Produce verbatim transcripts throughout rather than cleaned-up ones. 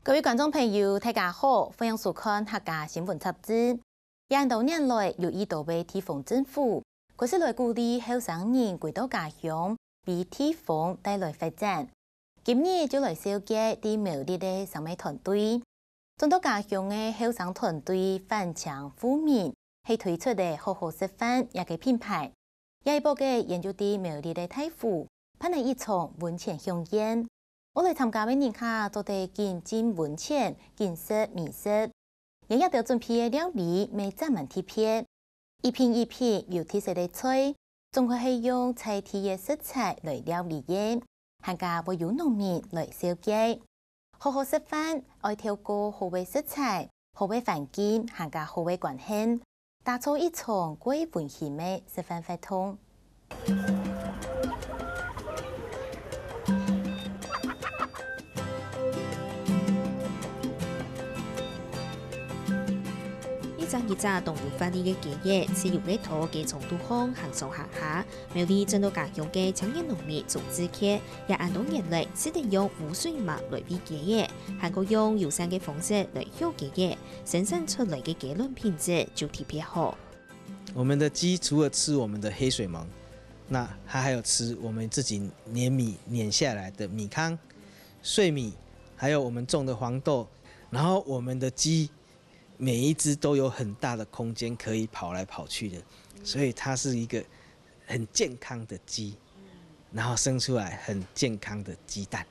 各位觀眾朋友，大家好，歡迎收看客家新聞雜誌。這恁多年來，有已多位地方政府開始來鼓勵後生人歸到家鄉，為地方帶來發展。今日就來紹介在苗栗个生物團隊。轉到家鄉个後生團隊反青復明，係推出个好好食飯這个品牌。這一駁仔，佢就在苗栗个大湖，辦了一場溫泉饗宴。愛來參加个人客做得緊浸溫泉、緊食美食。佢這兜準備个料理乜正蠻特別，一品一品有特色个菜，總歸係用在地个食材來料理个，還加會有農民來紹介。好好食飯，愛透過好个食材、好个環境，還加好个關係，打造一場過溫馨个食飯活動。 一隻一隻當有活力个雞仔，自由个在雞樅肚項行上行下。苗栗轉到家鄉个青年農民鍾志傑，這恁多年來，試著用污水甕來餵雞仔，還過用友善个方式來畜雞仔，生產出來个雞卵品質就特別好。我們的雞除了吃我們的黑水虻，那它還有吃我們自己碾米碾下來的米糠、碎米，還有我們種的黃豆。然後我們的雞每一隻都有很大的空間可以跑來跑去的，所以它是一個很健康的雞，然後生出來很健康的雞蛋。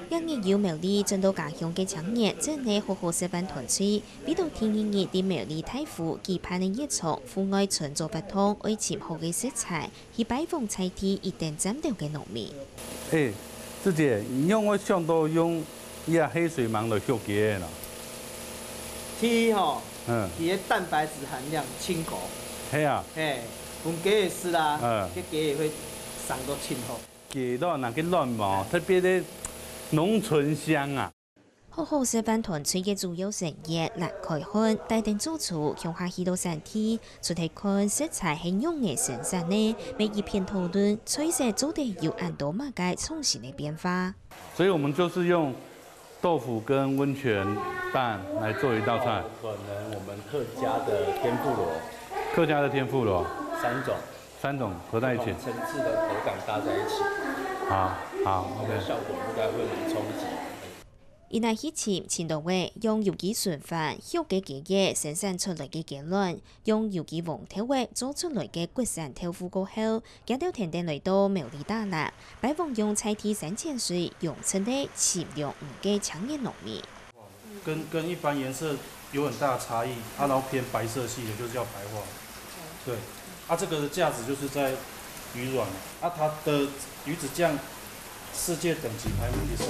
這日由苗栗轉到家鄉个青年，正係好好食飯團隊，為著第二日在苗栗大湖舉辦个一場戶外餐桌活動，愛尋好个食材，去拜訪在地一等讚頭个農民。欸，志傑，你仰會想到用這黑水虻來畜雞仔呢？第一吼，嗯。佢个蛋白質含量盡高。係啊。嘿，分雞仔食啦，嗯。該雞仔會生到盡好。 雞卵啊，該卵無，特別个農村香啊。好好食飯團隊个主要成員賴開漢帶等主廚共下去到產地，出去看食材係仰仔生產个，乜一片討論菜色做得有恁多麼个創新个變化。所以我們就是用 豆腐跟溫泉蛋來做一道菜。可能我們客家的天婦羅。客家的天婦羅。三種。三種合在一起。不同層次的口感搭在一起。好，好，OK。那個效果應該會蠻衝擊。佢來去尋盡多位用有機循環畜个雞仔生產出來个雞卵， 用有機黃豆仔做出來个國產豆腐過後，佢兜跈等來到苗栗大林，拜訪用在地山泉水養殖个深綠魚个青年農民。跟，跟一般顏色有很大的差異，啊，然後偏白色系的，就是叫白化。對，啊，這個的價值就是在魚卵，啊，它的魚子醬 世界等級排名第三。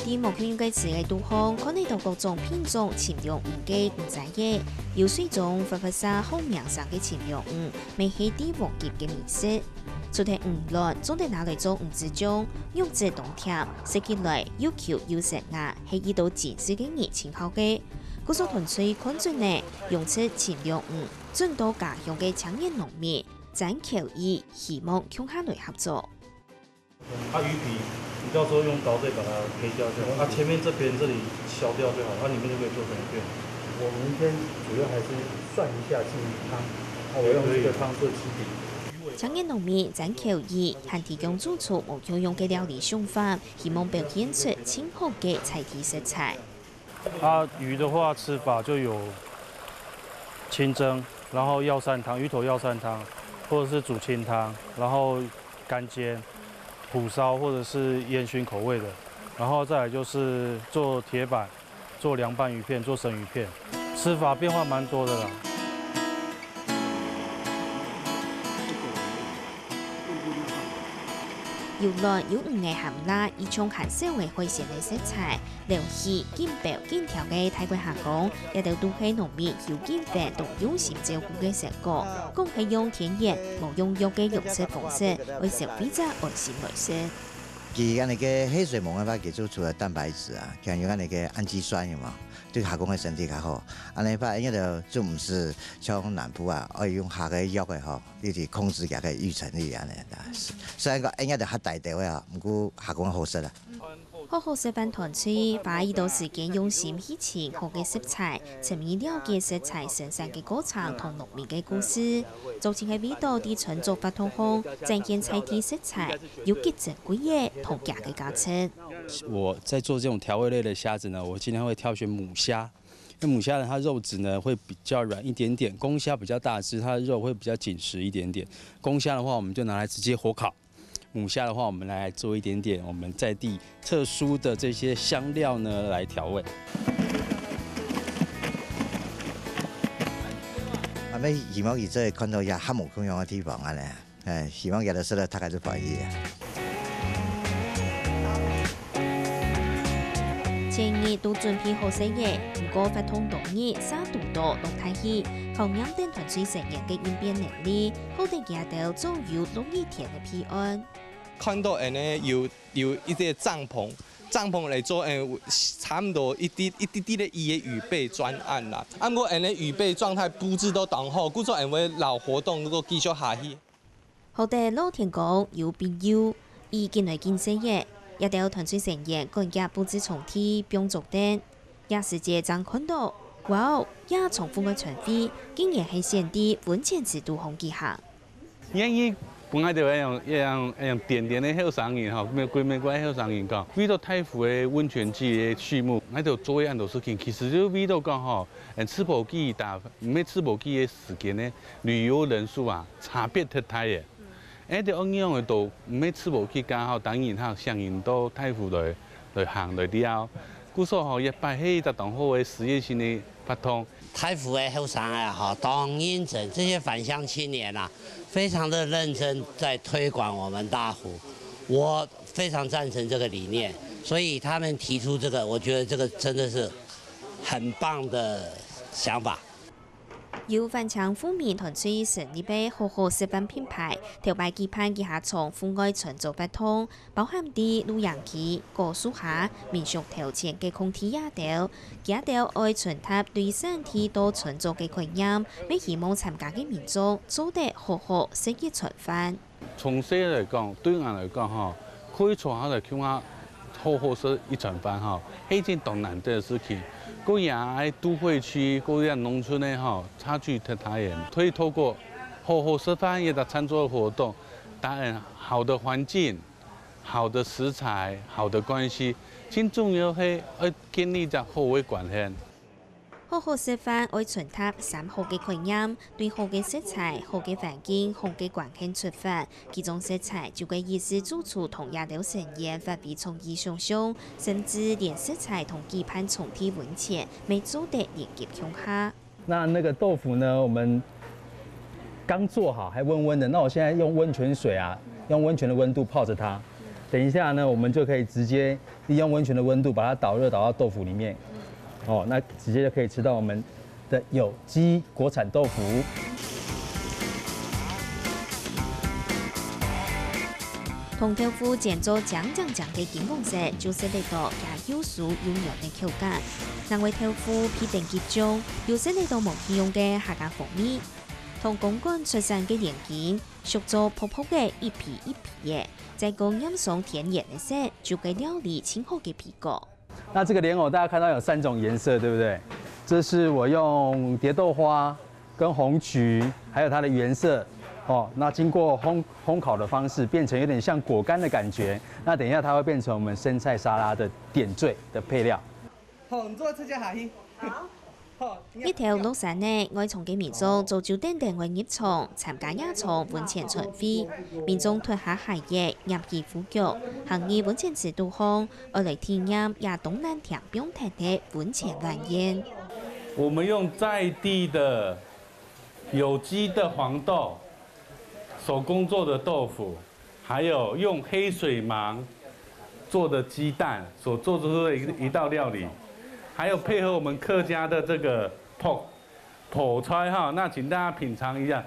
在無共樣个池仔肚項，看得到各種品種深綠魚个魚仔仔，有水中發發沙好名聲个深綠魚，乜係帝王級个美食。除忒魚卵，仲得拿來做魚子醬，肉質當甜，食起來又Q又成啊，係一道精緻个人稱好个。故所團隊看準呢，養殖深綠魚 轉到家鄉个青年農民，詹巧義希望共下來合作。啊，魚皮，你到時候用刀再把它黑掉就好。啊，前面這邊這裡削掉就好，它裡面就可以做成一片。我明天主要還是算一下進湯，啊，我用這個湯做基底。青年農民詹巧義還提供主廚無共樣个料理想法，希望表現出盡好个在地色彩。 啊，魚的話吃法就有清蒸，然後藥膳湯，魚頭藥膳湯，或者是煮清湯，然後乾煎、烰燒或者是煙燻口味的，然後再來就是做鐵板、做涼拌魚片、做生魚片，吃法變化蠻多的啦。 有卵、有魚仔鹹辣，以及還少个海鮮个食材，料理緊包緊挑个大骨蝦公，這兜都係農民有經驗同用心照顧个成果。講係用天然、無用藥个養殖方式，為消費者安心來食。佢恁呢个黑水虻个話，佢就除了蛋白質啊，佢還有恁呢个氨基酸，有無？對客家个身體較好。恁呢話，應該就，就毋使像南部啊，愛用下个藥个吼，一直控制佢个育成率恁呢啦。雖然講應該就較大兜个啊，毋過客家个好食啊。好好食飯團隊花已多時間用心去尋好个食材， 全面了解食材生產个過程同農民个故事，做成个味道在創作活動項展現在地食材有幾珍貴个同佢个價值。我在做這種調味類的蝦子呢，我盡量會挑選母蝦，因為母蝦呢，它肉質呢會比較軟一點點，公蝦比較大隻，它的肉會比較緊實一點點。公蝦的話，我們就拿來直接火烤。 母蝦的話，我們來做一點點我們在地特殊的這些香料呢來調味。啊，𠊎希望佢做得看到一下無共樣个地方恁呢，欸，希望佢兜食了大家都歡喜啊。前日都準備好勢个，毋過活動當日煞堵著落大雨，考驗等團隊成員个應變能力。 好得佢兜做有落雨天个備案。看到恁呢有有一隻帳篷，帳篷來做，嗯，差毋多一滴一滴滴个雨个預備專案啦。啊，毋過恁呢預備狀態佈置到當好，故所恁會摎活動能夠繼續下去。好得老天公有庇佑，雨緊來緊細个，這兜團隊成員趕遽佈置場地、放桌凳。 這時節正看到，哇哦，這場戶外餐會竟然係選在溫泉池肚項舉行。願意分𠊎兜恁樣恁樣恁樣點點个後生人吼，每每每個後生人講，為著大湖个溫泉季个序幕，𠊎兜做个恁多事情，其實就為著講吼，嗯，吃飽去打，毋係吃飽去个時間呢，旅遊人數啊，差別忒大个。 𠊎兜恁樣个都毋係自保去加吼，當然哈，想人到大湖來來行來尞。故所吼，也擺係一隻當好个實驗性个活動。大湖个後生啊，吼，當認真，這些返鄉青年啊，非常的認真在推廣我們大湖。我非常贊成這個理念，所以他們提出這個，我覺得這個真的是很棒的想法。 由返鄉富民團隊成立个好好食飯品牌，頭擺舉辦幾下場戶外餐桌活動，包含在露營區、果樹下、民宿頭前个空地這兜。佢兜愛傳達對產地到餐桌个概念，乜希望參加个民眾做得好好食一餐飯。 從細來講，對𠊎來講吼，可以坐下來共下好好食一餐飯吼，係一件當難得个事情。過也愛都會區，過也農村个吼，差距忒大个。可以透過好好食飯這隻餐桌活動，帶來好的環境、好的食材、好的關係，盡重要係愛建立隻好个關係。 好好食飯愛傳達三好个概念，對好个食材、好个環境、好个關係出發，其中食材就个意思主廚同這兜成員發揮創意想像，甚至連食材同舉辦場地文獻，乜做得連結共下。那那個豆腐呢，我們剛做好，還溫溫的。那我現在用溫泉水啊，用溫泉的溫度泡著它。等一下呢，我們就可以直接利用溫泉的溫度把它導熱導到豆腐裡面。哦，那直接就可以吃到我們的有機國產豆腐。同豆腐煎做靚靚靚个金黃色，就食得到佢又酥又軟个口感。另外，豆腐配等級種，又食得到無共樣个客家風味。同公館出產个蓮根， 熟做薄薄个一皮一皮个，再過染上天然个色，就个料理盡好个皮果。那這個蓮藕大家看到有三種顏色，對不對？這是我用蝶豆花、跟紅麴，還有它的原色，哦，那經過烘烘烤的方式，變成有點像果乾的感覺。那等一下它會變成我們生菜沙拉的點綴的配料。好，你做這隻下去。好。 日頭落山了，外場个民眾早就等等愛入場，參加這場溫泉餐會。民眾脫下鞋仔，染起褲腳，行入溫泉池肚項，愛來體驗這東南廳放忒个溫泉晚宴。我們用在地的有機的黃豆，手工做的豆腐，還有用黑水芒做的雞蛋所做出的一一道料理，還有配合我們客家的這個泡泡菜哈，那請大家品嚐一下。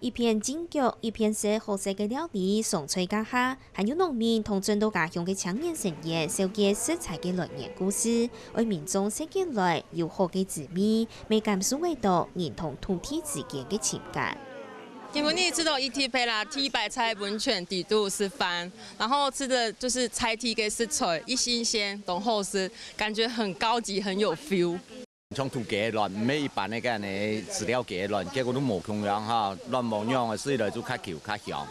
一片浸腳，一片食好食个料理，上菜該下，還有農民同轉到家鄉个青年成員紹介食材个來源故事，愛民眾食起來有好个滋味，乜感受會到人同土地之間个情感。今晡日食到一垤白啦，垤白菜、溫泉、底肚食飯，然後食个就係在地个食材，一新鮮，當好食，感覺很高級，很有feel。 像土雞卵，毋係一般个恁呢飼料雞卵，結果都無共樣哈，卵無樣个，食起來就較Q較香。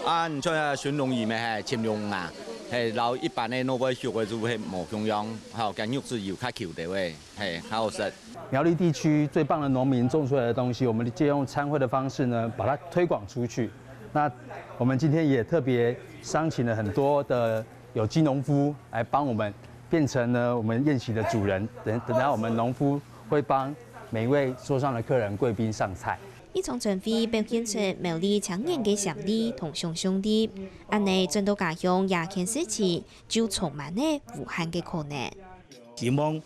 啊，你像啊，鱘龍魚咩，係，青龍啊，係，摎一般个normal肉个就係無共樣，吼，該肉質有較Q个喂，係，較好食。苗栗地區最棒的農民種出來的東西，我們借用餐會的方式呢，把它推廣出去。那我們今天也特別商請了很多的有機農夫來幫我們變成呢我們宴席的主人。等等到我們農夫會幫每一位桌上的客人貴賓上菜。一場餐會表現出苗栗青年个潛力同想像力，恁呢轉到家鄉這件事情，就充滿了無限个可能。希望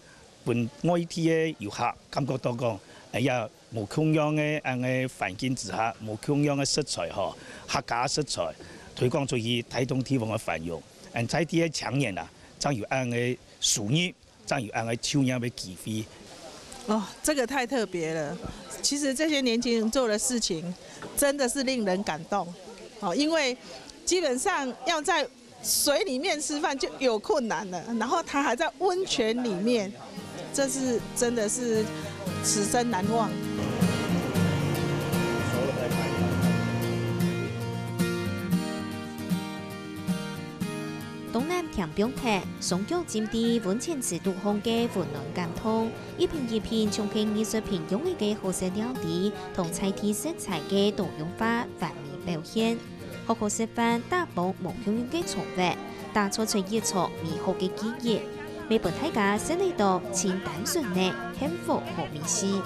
分外地个遊客感覺到講，哎呀，無共樣个恁个環境之下，無共樣个食材吼，客家食材推廣出去，帶動地方个繁榮。恁在地个青年啊，正有恁个收入，正有恁个就業个機會。哦，這個太特別了。其實這些年輕人做的事情，真的是令人感動。哦，因為基本上要在水裡面吃飯就有困難了，然後他還在溫泉裡面，這是真的是此生難忘。東南天放忒，雙腳浸在溫泉池肚項个溫暖感動，一片一片像係藝術品樣个好食料理，同在地食材个多樣化完美表現。 好好食飯，打幫無共樣个寵物，打造出一場美好个記憶。乜分大家食得到盡單純个幸福好味緒。